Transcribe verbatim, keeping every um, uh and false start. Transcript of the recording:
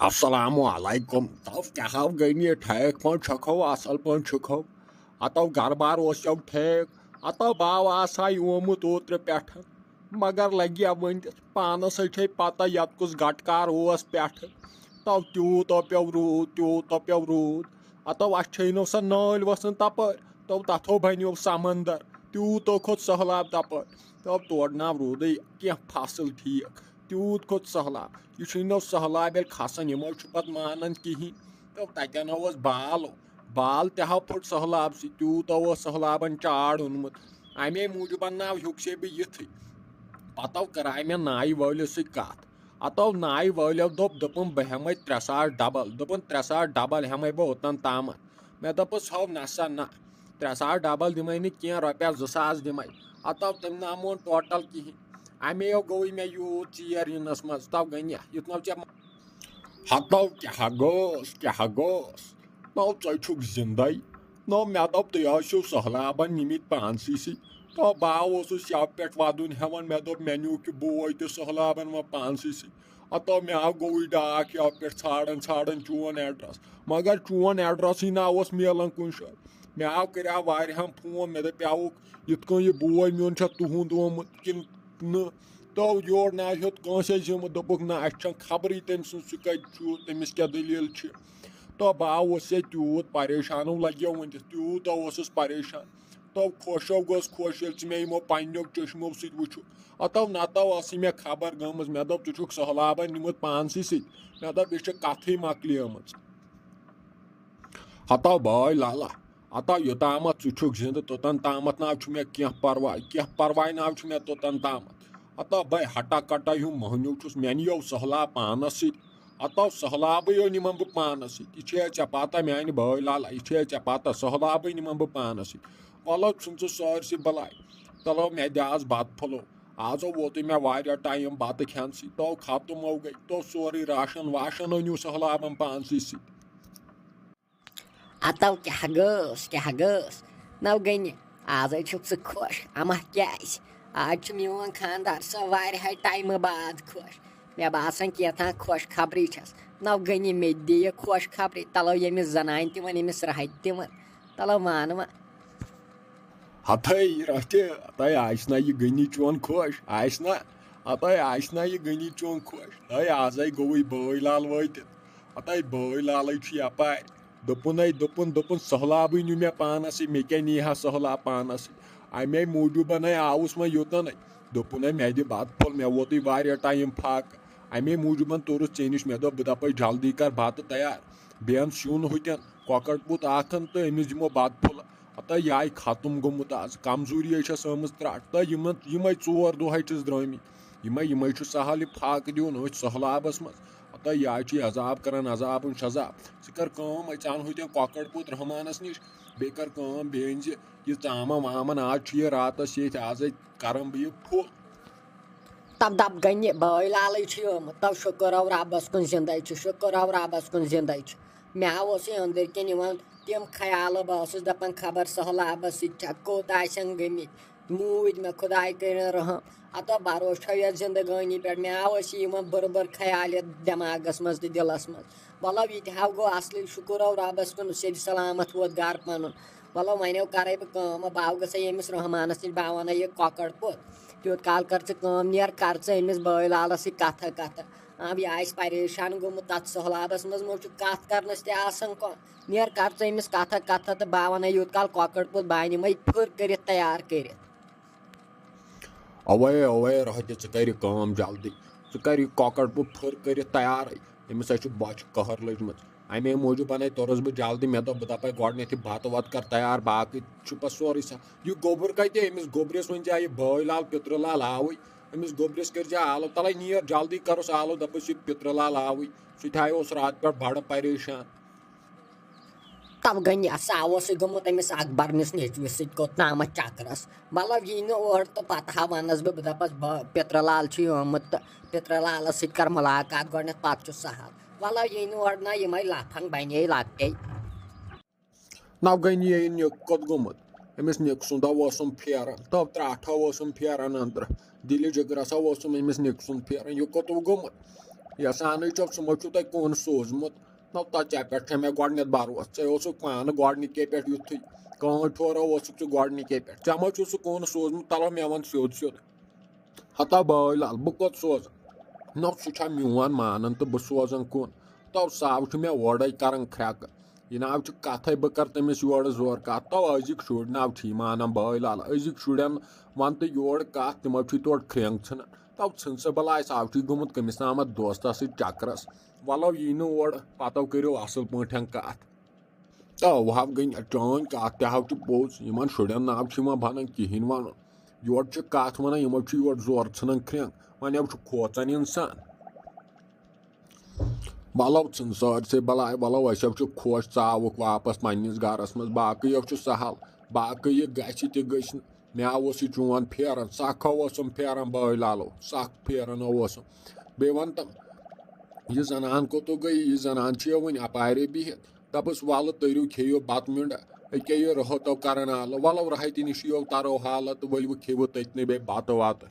السلام علیکم۔ تو کیٛاہ ہو گٔنی، ٹھیک پٲٹھۍ چھکھو، اصل پٲٹھۍ چھکھو؟ اتو گرٕ بار اوس یو ٹھیک؟ اتو باو آسا یومُت اوترٕ پٮ۪ٹھ، مگر لگہِ ونتس پانس سۭتۍ چھے پتہ یتھ کُس گٹکار اوس پٮ۪ٹھٕ۔ تو تیوٗت پیوٚو روٗد، تیوٗت پیوٚو روٗد۔ اتو اسہِ چھے نہٕ سۄ نٲلۍ وسان تپٲرۍ، تو تتھو بنیو سمندر۔ تیوٗت کھوٚت سہلاب تپٲرۍ۔ تو تورٕ ناو روٗدٕے کینٛہہ فصل ٹھیک۔ تیوٗت کھوٚت سہلاب۔ یہِ چھُے نہٕ سہلاب ییٚلہِ کھسان، یِمو چھُ پتہٕ مانان کِہیٖنۍ۔ تہٕ تَتٮ۪ن اوس بال، بال تہِ ہا پھوٚٹ سہلاب سۭتۍ، تیوٗت اوس سہلابن چاڑ اوٚنمُت۔ اَمے موٗجوٗبن ناو ہیوٚک سے بہٕ یِتھٕے۔ پتہٕ کٔر مےٚ نایہِ وٲلِس سۭتۍ کتھ۔ اتو نایہِ وٲلٮ۪و دوٚپ، دوٚپُن، بہٕ ہٮ۪مے ترٛےٚ ساس ڈبل۔ دوٚپُن، ترٛےٚ ساس ڈبل ہٮ۪مے بہٕ اوٚتن تامتھ۔ مےٚ دوٚپُس، ہو نسا نہ، ترٛےٚ ساس ڈبل دِمے نہٕ کینٛہہ، رۄپیس زٕ ساس دِمے۔ اتو تٔمۍ نہ مون ٹوٹل کِہینۍ۔ اَمے یو گوٚوُے مےٚ یوٗت ژیر یِنس منٛز۔ تو گٔنیا، یُتھ نو ژےٚ ہتو کیٛاہ گوٚوس، کیٛاہ گوٚوس؟ نو ژٕ چھُکھ زِندَے۔ نو مےٚ دوٚپ، تُہۍ ٲسِو سہلابن نِمٕتۍ پانسٕے سۭتۍ۔ تو بہٕ اوسُس یَوٕ پٮ۪ٹھ وَدُن ہٮ۪وان۔ مےٚ دوٚپ، مےٚ نیوٗکھ یہِ بوے تہِ سہلابن وۄنۍ پانسٕے سۭتۍ۔ ہتو مےٚ آو گوٚوُے ڈاکھ یَوٕ پٮ۪ٹھ ژھانڈان ژھانڈان چون ایڈرس۔ مگر چون ایڈرسٕے نہ اوس میلان کُنہِ جایہِ۔ مےٚ آو کریٛاو واریاہن فون، مےٚ دپیٛاوُکھ، یِتھ کٔنۍ یہِ بوے میون چھا تُہُنٛد آمُت کِنہٕ نہٕ؟ تو یور نہ ہیوٚت کٲنٛسے زِمہٕ، دوٚپُکھ، نہ، اَسہِ چھَنہٕ خبرٕے تٔمۍ سٕنٛز، سُہ کَتہِ چھُ، تٔمِس کیٛاہ دٔلیٖل چھِ۔ تو بہٕ آوُس ہے تیوٗت پریشان، لگیو وۄنۍ تہِ، تیوٗت اوسُس پریشان۔ تو خۄش ہو گوس خۄش، ییٚلہِ ژٕ مےٚ یِمو پنٛنیو چٔشمو سۭتۍ وٕچھُکھ۔ اتو نتو ٲسٕے مےٚ خبر گٔمٕژ، مےٚ دوٚپ، ژٕ چھُکھ سہلابن نیوٗمُت پانسٕے سۭتۍ۔ مےٚ دوٚپ، یہِ چھِ کتھٕے مۄکلیمٕژ۔ ہتو بٲے لالا، ہتو یوٚتامتھ ژٕ چھُکھ زِندٕ، توٚتن تامتھ نہ چھُ مےٚ کینٛہہ پرواے، کینٛہہ پرواے نہ چھُ مےٚ توٚتن تامتھ۔ ہتو بے ہٹا کٹا ہیوٗ مٔہنیوٗ چھُس، مےٚ نِیو سہلاب پانس سۭتۍ۔ ہتو سہلابٕے یو نِمن بہٕ پانس سۭتۍ۔ یہِ چھے ژےٚ پتہ میانہِ بٲے لالا، یہِ چھے ژےٚ پتہ، سہلابٕے نِمن بہٕ پانس سۭتۍ۔ وَلو ژھٕن ژٕ سٲرسٕے بلاے۔ تلو مےٚ دِ آز بتہٕ پھوٚلو۔ آز ووتُے مےٚ واریاہ ٹایم بتہٕ کھٮ۪نسٕے۔ تو ختم ہو گٔے، تو سورُے راشن واشن أنِو سہلابن پانسٕے سۭتۍ۔ اتو کیٛاہ گٔس، کیٛاہ گٔس؟ نو گٔنہِ، آزے چھُکھ ژٕ خۄش، اما کیٛازِ؟ آز چھُ میون خاندار سۄ واریاہے ٹایمہٕ بعد خۄش۔ مےٚ باسان کینٛژھا خۄش خبری چھس۔ نو گٔنہِ مےٚ تہِ دِ یہِ خۄش خبری، تلو ییٚمِس زنانہِ تہِ وَن، ییٚمِس رہتہِ تہِ وَن، تلو وانہٕ وَن۔ ہتھے رہتہِ، ہتھے آسہِ نا یہِ گٔنی چون خۄش، آسہِ نا؟ ہتھے آسہِ نا یہِ گٔنی چون خۄش؟ ہے آزے گوٚوُے بٲے لال وٲتِتھ۔ ہتھے بٲے لالے چھُ یپارِ۔ دوٚپُن ہے، دوٚپُن، دوٚپُن، سہلابٕے نیوٗ مےٚ پانس سۭتۍ، مےٚ کیٛاہ نیٖہا سہلاب پانس سۭتۍ؟ امے موٗجوٗبن ہے آوُس وۄنۍ یوٚتن۔ دوٚپُن ہے، مےٚ دِ بتہٕ پھوٚل، مےٚ ووتُے واریاہ ٹایم فاقہٕ۔ امے موٗجوٗبن توٚرُس ژےٚ نِش، مےٚ دوٚپ، بہٕ دپے جلدی کر بتہٕ تیار، بیٚیہِ ان سیُن ہُتٮ۪ن، کۄکر پوٗت اکھ ان تہٕ أمِس دِمو بتہٕ پھوٚل۔ ہتا یہِ آیہِ ختم گوٚمُت آز، کمزوری ہے چھس آمٕژ ترٛٹھ۔ تہٕ یِمن، یِمے ژور دۄہ ہے چھِس درٛٲمٕتۍ۔ یِمے، یِمے چھُ سہل یہِ فاقہٕ دیُن أتھۍ سہلابس منٛز۔ ہتا یہِ آیہِ چھُ یہِ عذاب کران، عذابن شذاب۔ ژٕ کر کٲم، أسۍ اَنہوے ژےٚ کۄکر پوٗت رحمانس نِش، بیٚیہِ کر کٲم، بیٚیہِ أنۍ زِ یہِ ژامن وامن۔ آز چھُ یہِ راتس ییٚتھۍ، آزے کرن بہٕ یہِ فُل۔ تب دب گنہِ بٲے لالٕے چھُ آمُت۔ تو شُکر او رۄبس کُن زندے چھُ، شُکر او رۄبس کُن زندے چھُ۔ مےٚ اوس یہِ أنٛدٕرۍ کِنۍ یِوان تِم خیالہٕ، بہٕ اوسُس دَپان، خبر سہلابَس سۭتۍ چھا کوٚت آسن گٔمٕتۍ، موٗدۍ مےٚ خۄداے کٔرِن رحم۔ ہتو بروسہٕ چھو یَتھ زندگٲنی پٮ۪ٹھ، مےٚ آو ٲسۍ یِوان بُرٕ بُرٕ خیال یَتھ دٮ۪ماغَس منٛز تہٕ دِلَس منٛز۔ وَلو، یہِ تہِ ہاو گوٚو اَصلٕے، شُکُر او رۄبَس کُن، سیٚدِ سلامت ووت گَرٕ پَنُن۔ وَلو، وۄنۍ کَرَے بہٕ کٲم، بہٕ آو گژھٕ ییٚمِس رحمانَس نِش، بہٕ وَنَے یہِ کۄکَر پوٚت۔ تیوٗت کال کر ژٕ کٲم، نیر کر ژٕ أمِس بٲے لالَس سۭتۍ کَتھا کَتھا۔ آ، یہِ آسہِ پریشان گوٚمُت تَتھ سہلابَس منٛز، مہ چھُ کَتھ کَرنَس تہِ آسان کانٛہہ۔ نیر کر ژٕ أمِس کَتھا کَتھا تہٕ بہٕ وَنَے یوٗت کال کۄکَر پوٚت، بہٕ اَنہٕ یِمَے پھٕر کٔرِتھ تیار کٔرِتھ۔ اوے، اوے، رۄہدِ، ژٕ کر یہِ کٲم جلدی۔ ژٕ کر یہِ کۄکر پوٗت پھٕر کٔرِتھ تیارٕے۔ أمِس ہے چھُ بۄچھِ قہر لٔجمٕژ۔ اَمے موٗجوٗب اَنے توٚرُس بہٕ جلدی۔ مےٚ دوٚپ، بہٕ دَپَے گۄڈٕنٮ۪تھ یہِ بَتہٕ وَتہٕ کر تیار، باقٕے چھُ پَتہٕ سورُے سَ-، یہِ گوٚبُر کَتہِ؟ أمِس گوٚبرِس ؤنۍ زِ یہِ بٲے لال، پِترٕ لال آوٕے۔ أمِس گوٚبرِس کٔرۍ زِ آلو، تَلَے نیر جلدی کَرُس آلو، دَپُس یہِ پِترٕ لال آوٕے۔ سُہ تہِ ہاے اوس راتہٕ پٮ۪ٹھ بَڑٕ پریشان۔ تَوٕ گٔے نیر سا اوسُے گوٚمُت أمِس اکبرنِس نیٚچوِس سۭتۍ کوٚت تامَتھ چکرس۔ مطلب، یی نہٕ اورٕ تہٕ پتہٕ ہا وَنس بہٕ، بہٕ دَپس، بہٕ، پِترٕ لال چھُے آمُت تہٕ پِترٕ لالس سۭتۍ کر مُلاقات گۄڈٕنٮ۪تھ، پتہٕ چھُ سہل۔ وَلہٕ، یی نہٕ اورٕ نہ یِمے لفنگ بنے لۄکٹے۔ نو گٔے نہٕ یہِ نیُک کوٚت گوٚمُت؟ أمِس نیُک سُنٛد ہا اوسُم پھیران، تہٕ ترٛٹھ ہا اوسُم پھیران أنٛدرٕ۔ دِلہِ جِگرس ہا اوسُم أمِس نیُک سُنٛد پھیران، یہِ کوٚت گوٚمُت؟ یژھانٕے چھو، سُہ ما چھُو تۄہہِ کُن سوٗزمُت؟ نہ، تۄہہِ ژےٚ پٮ۪ٹھ چھےٚ مےٚ گۄڈٕنٮ۪تھ بروسہٕ۔ ژےٚ اوسُکھ پانہٕ گۄڈٕنِکے پٮ۪ٹھ یُتھُے کانٛہہ ٹھورا اوسُکھ ژٕ گۄڈٕنِکے پٮ۪ٹھ۔ ژےٚ ما چھُو سُہ کُن سوٗزمُت؟ تَلو مےٚ وَن سیوٚد سیوٚد۔ ہتا بٲے لال، بہٕ کوٚت سوزَن؟ نہ، سُہ چھا میون مانان تہٕ بہٕ سوزَن کُن؟ تو ساو چھُ مےٚ اورَے کَران کھرٛٮ۪کہٕ۔ یہِ ناو چھُ کَتھَے، بہٕ کَرٕ تٔمِس یورٕ زورٕ کَتھ۔ تو أزِکۍ شُرۍ ناو چھِ یہِ مانان بٲے لال۔ أزِکۍ شُرٮ۪ن وَن تہٕ یورٕ کَتھ، تِمو چھُے تورٕ کھرٛٮ۪نٛگ ژھٕنان۔ تو ژھٕن سا بَلاے، ساو چھُے گوٚمُت کٔمِس تامَتھ دوستَس سۭتۍ چَکرَس۔ وَلو یی نہٕ اورٕ، پَتہٕ کٔرِو اَصٕل پٲٹھۍ کَتھ۔ تو وَہَو گٔے چٲنۍ کَتھ تہِ ہَو چھِ پوٚز، یِمَن شُرٮ۪ن ناو چھِ یِوان بَنان کِہیٖنۍ وَنُن۔ یورٕ چھِ کَتھ وَنان، یِمو چھُ یورٕ زورٕ ژھٕنان کھرٛٮ۪نٛگ، وۄنۍ ہَو چھُ کھوژان اِنسان۔ وَلو ژھٕن سٲرسٕے بَلاے، وَلو أسۍ ہَو چھِ خۄش، ژٕ آوُکھ واپَس پنٛنِس گَرَس منٛز، باقٕے ہَو چھُ سَہَل، باقٕے یہِ گژھِ تہِ گٔژھۍ نہٕ۔ مےٚ اوس یہِ چون پھیران، سَکھ ہَو اوسُم پھیران بٲے لالو، سَکھ پھیران ہَو اوسُم۔ بیٚیہِ وَن تہٕ، یہِ زَنان کوٚتُو گٔے؟ یہِ زَنان چھِ وٕنہِ اَپارے بِہِتھ۔ دَپُس، وَلہٕ تٔرِو کھیٚیِو بَتہٕ میوٚنٛڈا، أکیٛاہ یہِ رٲتو کَران آلہٕ، وَلو رَہَے تہِ نِش یِیو تَرو حالت، ؤلِو کھیٚیِو تٔتنٕے بیٚیہِ بَتہٕ وَتہٕ۔